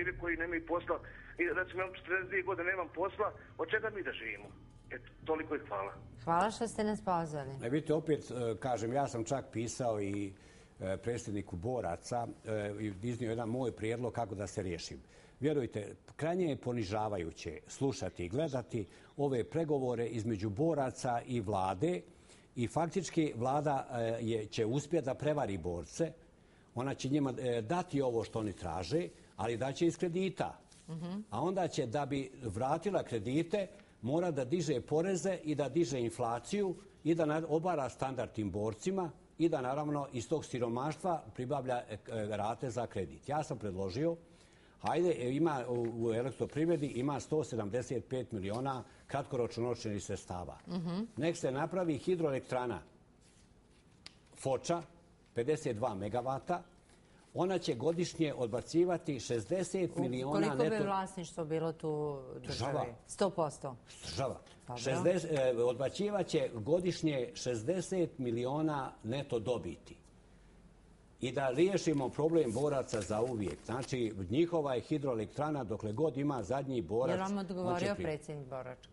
živi koji nemaju posla. I recimo, 42 godine nemam posla, od čega mi da živimo? Eto, toliko i hvala. Hvala što ste nas pozvali. Vidite, opet kažem, ja sam čak pisao i predsjedniku boraca i iznio jedan moj prijedlog kako da se riješim. Vjerujte, krajnje je ponižavajuće slušati i gledati ove pregovore između boraca i vlade i faktički vlada će uspjeti da prevari borce. Ona će njima dati ovo što oni traže, ali daće iz kredita. A onda će, da bi vratila kredite, mora da diže poreze i da diže inflaciju i da obara standard tim borcima i da naravno iz tog siromaštva pribavlja rate za kredit. Ja sam predložio, hajde, ima u elektroprivredi ima 175 miliona kratkoročno novčanih sredstava. Nek se napravi hidroelektrana Foča, 52 megavata, ona će godišnje odbacivati 60 miliona neto... Koliko bi vlasništvo bilo tu države? 100%. Država. Odbacivaće godišnje 60 miliona neto dobiti. I da riješimo problem boraca za uvijek. Znači, njihova je hidroelektrana dokle god ima zadnji borac... Je li vam odgovorio predsjednik Borački?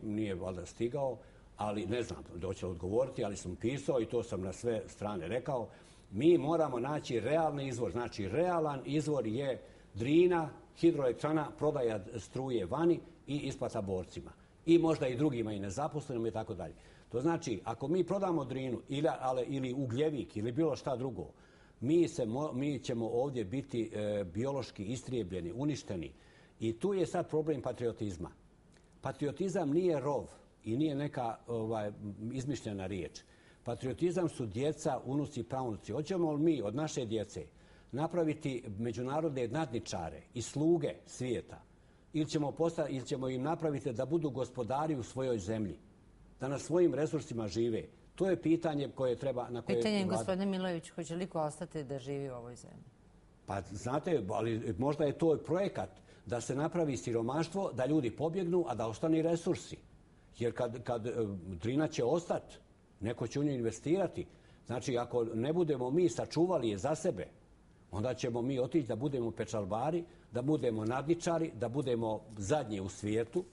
Nije valjda stigao, ali ne znam da će odgovoriti, ali sam pisao i to sam na sve strane rekao. Mi moramo naći realni izvor. Znači, realan izvor je Drina, hidroelektrana, prodaja struje vani i isplata borcima. I možda i drugima i nezaposlenim i tako dalje. To znači, ako mi prodamo Drinu ili Ugljevik ili bilo šta drugo, mi ćemo ovdje biti biološki istrijebljeni, uništeni. I tu je sad problem patriotizma. Patriotizam nije rov i nije neka izmišljena riječ. Patriotizam su djeca, unuci, praunuci. Hoćemo li mi od naše djece napraviti međunarodne nadničare i sluge svijeta ili ćemo im napraviti da budu gospodari u svojoj zemlji, da na svojim resursima žive? To je pitanje koje treba... Pitanje je, gospodine Milojević, hoće li ko ostati da živi u ovoj zemlji? Pa znate, ali možda je to projekat da se napravi siromaštvo, da ljudi pobjegnu, a da ostane resursi. Jer kad Drina će ostati, neko će u nju investirati. Znači, ako ne budemo mi sačuvali je za sebe, onda ćemo mi otići da budemo pečalbari, da budemo nadničari, da budemo zadnji u svijetu,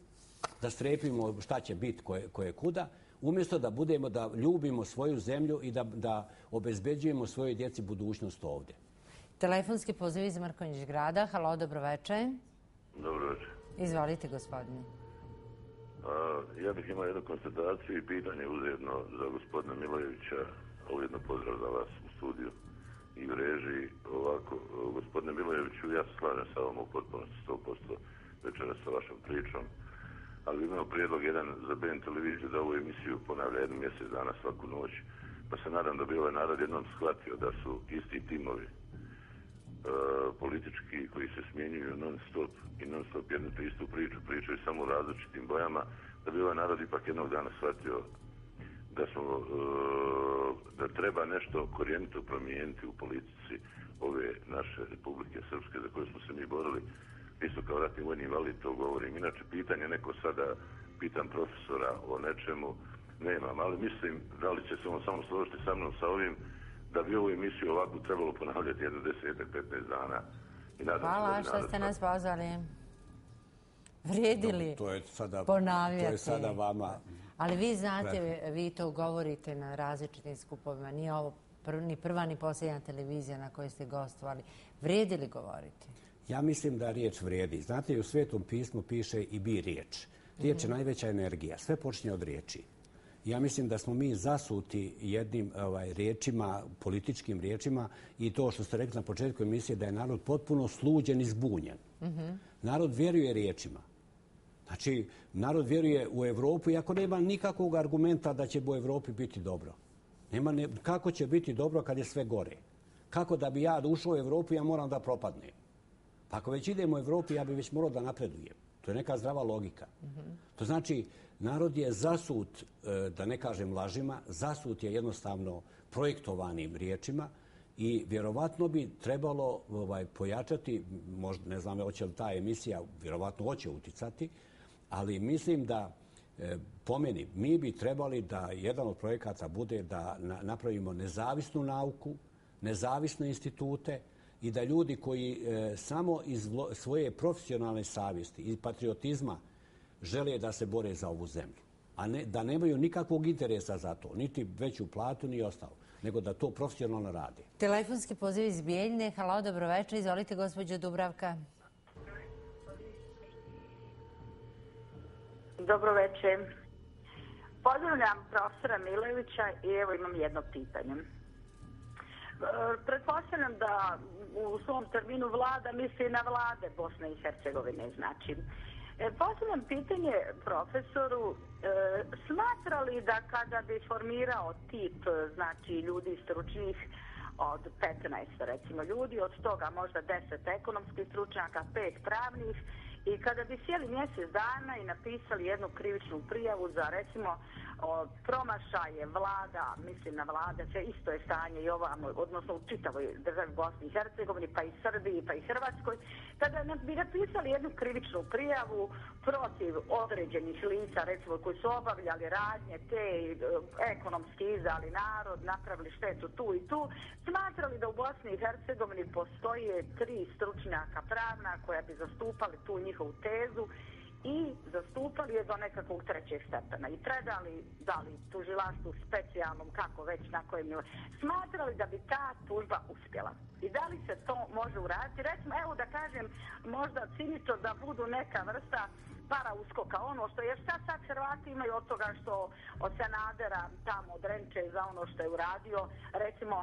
da strepimo šta će biti koje kuda, umjesto da ljubimo svoju zemlju i da obezbeđujemo svojoj djeci budućnost ovdje. Telefonski poziv iz Mrkonjić grada. Halo, dobro večer. Dobro večer. Izvolite, gospodine. Ja bih imao jednu konstataciju i pitanje uzjedno za gospodina Milojevića, ujedno pozdrav za vas u studiju i u režiji. Ovako, gospodine Milojeviću, ja se slažem sa ovom u potpunosti 100% večera sa vašom pričom, ali bih imao prijedlog jedan za BN televiziju da ovu emisiju ponavlja jednom mjesec dana svaku noć, pa se nadam da bi ovaj narod jednom shvatio da su isti timovi politički koji se smjenjuju non stop i non stop jednu te istu pričaju samo u različitim bojama, da bi ovaj narod ipak jednog dana shvatio da treba nešto korijenito promijeniti u politici ove naše Republike Srpske za koje smo se mi borili. Isto kao ratni vojni invalid to govorim. Inače, pitanje neko sada, pitam profesora o nečemu, nemam, ali mislim da li će se on samo složiti sa mnom sa ovim da bi ovu emisiju ovako trebalo ponavljati jedno 10-15 dana. Hvala što ste nas pozvali. Vrijedili ponavljati. To je sada vama. Ali vi znate, vi to govorite na različitim skupovima. Nije ovo ni prva ni posljednja televizija na kojoj ste gostovali. Vrijedili govoriti? Ja mislim da riječ vrijedi. Znate, u Svetom pismu piše i bi riječ. Riječ je najveća energija. Sve počinje od riječi. Ja mislim da smo mi zasuti jednim riječima, političkim riječima i to što ste rekli na početku emisije da je narod potpuno sluđen i zbunjen. Narod vjeruje riječima. Znači, narod vjeruje u Europu iako nema nikakvog argumenta da će u Europi biti dobro. Kako će biti dobro kad je sve gore? Kako da bi ja ušao u Europu ja moram da propadnem? Pa ako već idem u Europu ja bi već morao da napredujem. To je neka zdrava logika. To znači, narod je zasut, da ne kažem lažima, zasut je jednostavno projektovanim riječima i vjerovatno bi trebalo pojačati, možda ne znam hoće li ta emisija, vjerovatno hoće uticati, ali mislim da po meni mi bi trebali da jedan od projekata bude da napravimo nezavisnu nauku, nezavisne institute i da ljudi koji samo iz svoje profesionalne savjesti i patriotizma žele da se bore za ovu zemlju, a da nemaju nikakvog interesa za to, niti veću platu, ni ostalo, nego da to profesionalno rade. Telefonski poziv iz Bijeljne. Halo, dobroveče. Izvolite, gospođo Dubravka. Dobroveče. Pozdravljam profesora Milojevića i evo imam jedno pitanje. Pretpostavljam da u svom terminu vlada misli na vlade Bosne i Hercegovine, znači. Postavljam pitanje profesoru, smatra li da kada bi formirao tip, znači ljudi stručnih od 15, recimo ljudi, od toga možda 10 ekonomskih stručnjaka, 5 pravnih, i kada bi sjeli mjesec dana i napisali jednu krivičnu prijavu za, recimo, promašaje vlada, mislim na vlade, sve isto je stanje i ovamo, odnosno u čitavoj državi Bosni i Hercegovini, pa i Srbiji, pa i Hrvatskoj, kada bi napisali jednu krivičnu prijavu protiv određenih lica, recimo koji su obavljali radnje, te ekonomski izdali narod, napravili štetu tu i tu, smatrali da u Bosni i Hercegovini postoje 3 stručnjaka pravna koja bi zastupali tu njihovu tezu i zastupali je do nekakvog 3. stepena i predali, dali tužilaštvu specijalnom, kako već, na kojem nivou, smatrali da bi ta tužba uspjela. I da li se to može uraditi? Recimo, evo da kažem, možda cinično da budu neka vrsta para uskoka, ono što je sad Hrvati imaju od toga što od Sanadera tamo drenče za ono što je uradio, recimo,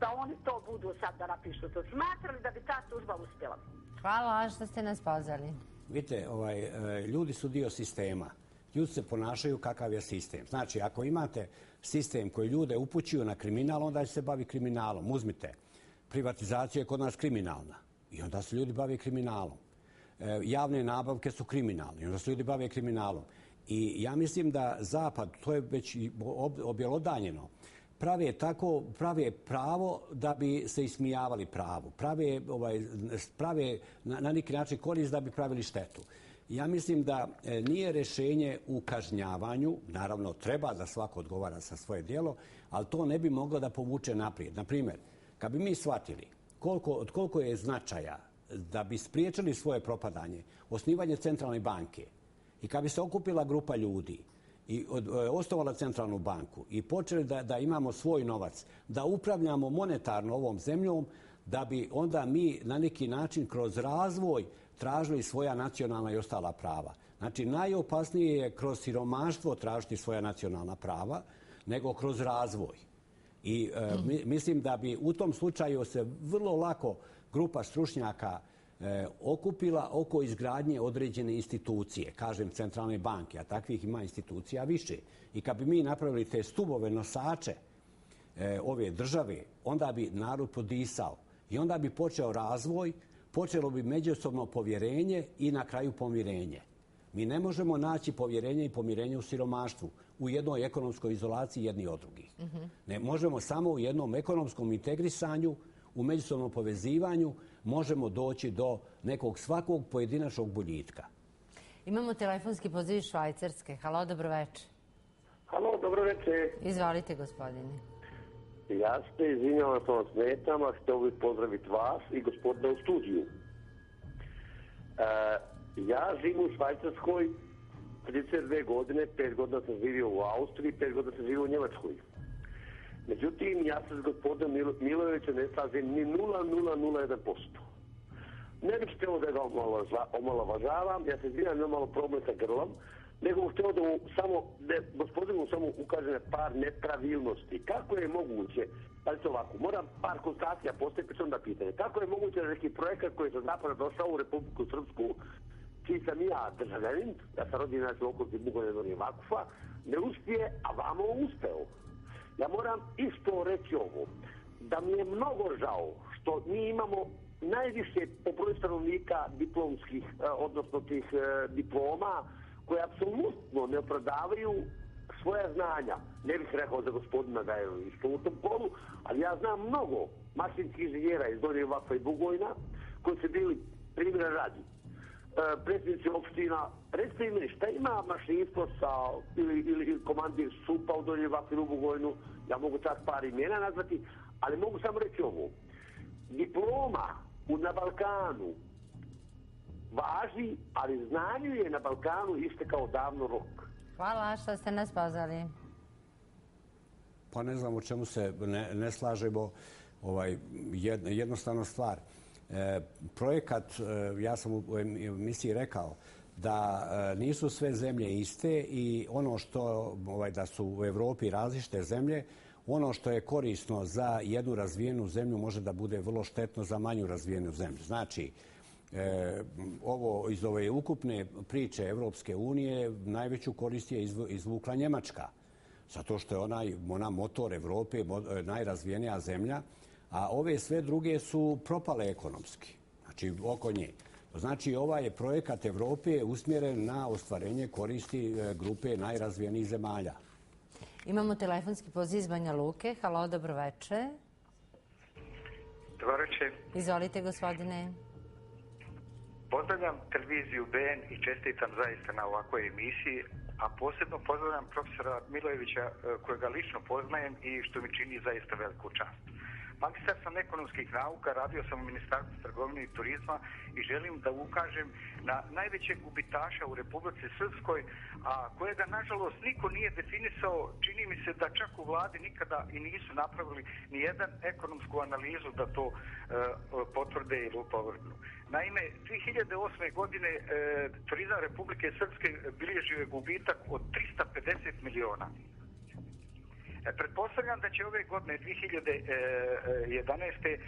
da oni to budu sad da napišu to. Smatrali da bi ta tužba uspjela? Hvala što ste nas pozvali. Vidite, ljudi su dio sistema. Ljudi se ponašaju kakav je sistem. Znači, ako imate sistem koji ljude upućuju na kriminal, onda se bavi kriminalom. Uzmite, privatizacija je kod nas kriminalna i onda se ljudi bave kriminalom. Javne nabavke su kriminalne i onda se ljudi bave kriminalom. I ja mislim da Zapad, to je već objelodanjeno, prave pravo da bi se ismijavali pravu. Prave na neki način korist da bi pravili štetu. Ja mislim da nije rješenje u kažnjavanju, naravno treba da svako odgovara za svoje djelo, ali to ne bi moglo da povuče naprijed. Naprimjer, kad bi mi shvatili od koliko je značaja da bi spriječili svoje propadanje, osnivanje centralne banke i kad bi se okupila grupa ljudi i osnovala centralnu banku i počeli da imamo svoj novac, da upravljamo monetarno ovom zemljom, da bi onda mi na neki način kroz razvoj tražili svoja nacionalna i ostala prava. Znači, najopasnije je kroz siromaštvo tražiti svoja nacionalna prava nego kroz razvoj. I mislim da bi u tom slučaju se vrlo lako grupa stručnjaka okupila oko izgradnje određene institucije, kažem centralne banke, a takvih ima institucija više. I kad bi mi napravili te stubove, nosače ove države, onda bi narod podisao i onda bi počeo razvoj, počelo bi međusobno povjerenje i na kraju pomirenje. Mi ne možemo naći povjerenje i pomirenje u siromaštvu, u jednoj ekonomskoj izolaciji jedni od drugih. Ne možemo samo u jednom ekonomskom integrisanju, u međusobnom povezivanju možemo doći do nekog svakog pojedinačnog boljitka. Imamo telefonski poziv iz Švajcarske. Halo, dobroveče. Halo, dobroveče. Izvolite, gospodine. Ja se izvinjavam što vam smetam, a htio bih pozdraviti vas i gospodina u studiju. Ja živim u Švajcarskoj 32 godine, 5 godina sam živio u Austriji, 5 godina sam živio u Njemačkoj. Međutim, ja se s gospodinom Milojevićem ne slažem ni 0,001%. Ne bih htio da ga omalovažavam, ja se izvinjam, imam malo problem sa grlom, nego htio da gospodinu samo ukaže na par nepravilnosti. Kako je moguće, pazite ovako, moram par konstatacija postaviti onda pitanje. Kako je moguće da neki projekat koji je sa zapada došao u Republiku Srpsku, čiji sam ja državljanin, ja sam rođen znači u okolici Bugojne Vakufa, ne uspije, a vamo uspeo. Ja moram isto reći ovo, da mi je mnogo žao što mi imamo najviše po broju stanovnika diplomskih, odnosno tih diploma, koje apsolutno ne opravdavaju svoja znanja. Ne bih rekao za gospodina da je isto u tom polu, ali ja znam mnogo mašinskih inženjera iz Donje Vakfa i Bugojna, koji su bili primjera radi. Predsjednici opština, recite mi šta ima mašinstvo ili komandir SUP-a u Donjoj Vakfi u Bugojnu, ja mogu čak par imena nazvati, ali mogu samo reći ovo. diploma na Balkanu važi, ali znanju je na Balkanu istekao davno rok. Hvala što ste nas pozvali. Pa ne znam o čemu se ne slažemo. Jednostavna stvar. Projekat, ja sam u emisiji rekao, da nisu sve zemlje iste i ono što, da su u Evropi različite zemlje, ono što je korisno za jednu razvijenu zemlju može da bude vrlo štetno za manju razvijenu zemlju. Znači, ovo iz ove ukupne priče Evropske unije najveću korist je izvukla Njemačka. Zato što je ona motor Evrope, najrazvijenija zemlja, a ove sve druge su propale ekonomski. Znači, oko nje. Znači, ovaj je projekat Evrope usmjeren na ostvarenje koristi grupe najrazvijenijih zemalja. Imamo telefonski poziv iz Banja Luke. Halo, dobroveče. Dobroveče. Izvolite, gospodine. Pozdravljam televiziju BN i čestitam zaista na ovakvoj emisiji, a posebno pozdravljam profesora Milojevića kojega lično poznajem i što mi čini zaista veliku čast. Magistar sam ekonomskih nauka, radio sam u Ministarstvu trgovine i turizma i želim da ukažem na najvećeg gubitaša u Republici Srpskoj, a kojega nažalost niko nije definisao. Čini mi se da čak u vladi nikada i nisu napravili ni jedan ekonomsku analizu da to potvrde ili opovrgnu. Naime, 2008. godine turizam Republike Srpske bilježio je gubitak od 350 miliona. Pretpostavljam da će ove godine 2011.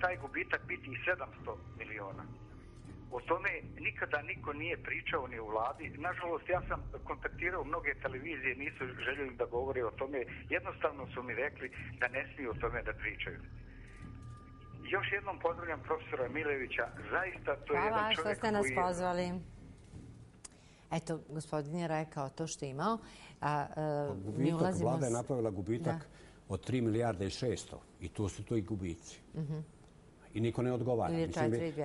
taj gubitak biti i 700 miliona. O tome nikada niko nije pričao ni u vladi. Nažalost, ja sam kontaktirao mnoge televizije, nisu željeli da govore o tome. Jednostavno su mi rekli da ne smiju o tome da pričaju. Još jednom pozdravljam profesora Milojevića. Zaista to je jedan čovjek koji... Hvala što ste nas pozvali. Eto, gospodin je rekao to što je imao. Vlada je napravila gubitak od 3 milijarde i 600 i to su to i gubici. I niko ne odgovara.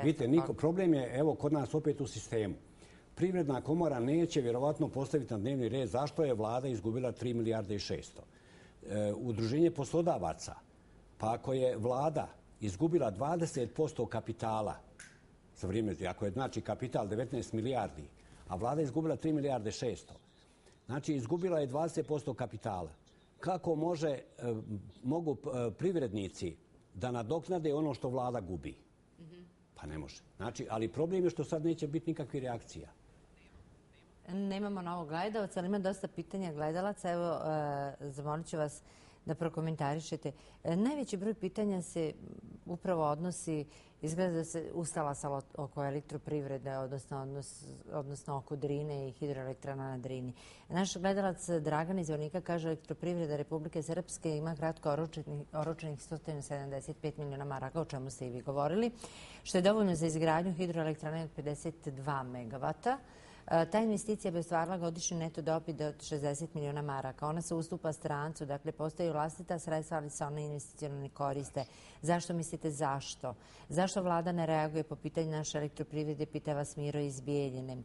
Vidite, problem je, evo, kod nas opet u sistemu. Privredna komora neće vjerovatno postaviti na dnevni red zašto je vlada izgubila 3 milijarde i 600. Udruženje poslodavaca, pa ako je vlada izgubila 20% kapitala za vrijeme, ako je znači kapital 19 milijardi, a vlada je izgubila 3 milijarde 600. Znači, izgubila je 20% kapitala. Kako mogu privrednici da nadoknade ono što vlada gubi? Pa ne može. Znači, ali problem je što sad neće biti nikakvih reakcija. Nemamo novog gledalaca, ali ima dosta pitanja gledalaca. Evo, zamolit ću vas da prokomentarišete. Najveći broj pitanja se upravo odnosi, izgleda da se ustala sa oko elektroprivrede, odnosno oko Drine i hidroelektrana na Drini. Naš gledalac Dragan iz Vornika kaže elektroprivreda Republike Srpske ima kratko oročenih 175 miliona maraka, o čemu ste i vi govorili, što je dovoljno za izgradnju hidroelektrane od 52 megavata. Ta investicija bi ostvarila godišnju neto dobit od 60 miliona maraka. Ona se ustupa strancu, dakle postoji vlastita sredstva, ali se ona investicionalno ne koriste. Zašto mislite zašto? Zašto vlada ne reaguje po pitanju naše elektroprivrede, pita vas Miro iz Bijeljine.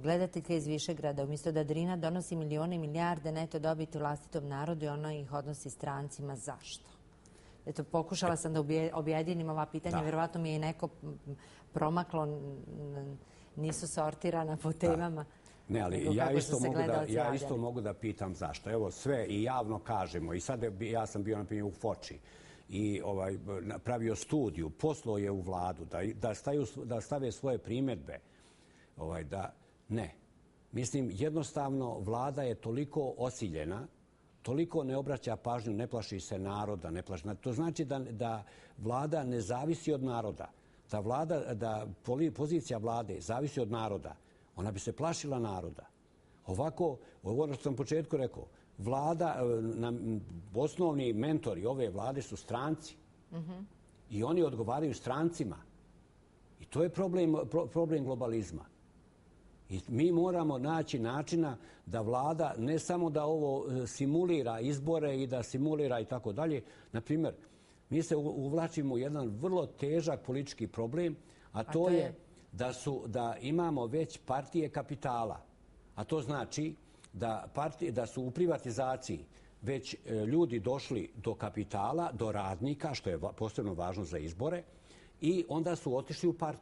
Gledateljka iz Višegrada, umjesto da Drina donosi milione i milijarde neto dobiti vlastitom narodu i ona ih odnosi strancima. Zašto? Eto, pokušala sam da objedinim ova pitanja, vjerovatno mi je i neko promaklo, nisu sortirana po temama. Ne, ali ja isto mogu da pitam zašto. Evo, sve i javno kažemo. I sad ja sam bio, na primjer, u Foči i pravio studiju, poslao je u vladu da stave svoje primjedbe. Ne. Mislim, jednostavno, vlada je toliko osiljena, toliko ne obraća pažnju, ne plaši se naroda. To znači da vlada ne zavisi od naroda. Da pozicija vlade zavisi od naroda, ona bi se plašila naroda. Ovako, ovo što sam u početku rekao, vlada, osnovni mentori ove vlade su stranci. I oni odgovaraju strancima. I to je problem globalizma. I mi moramo naći načina da vlada ne samo da ovo simulira izbore i da simulira i tako dalje. Naprimjer, mi se uvlačimo u jedan vrlo težak politički problem, a to je da imamo već partije kapitala. A to znači da su u privatizaciji već ljudi došli do kapitala, do radnika, što je posebno važno za izbore, i onda su otišli u partiju.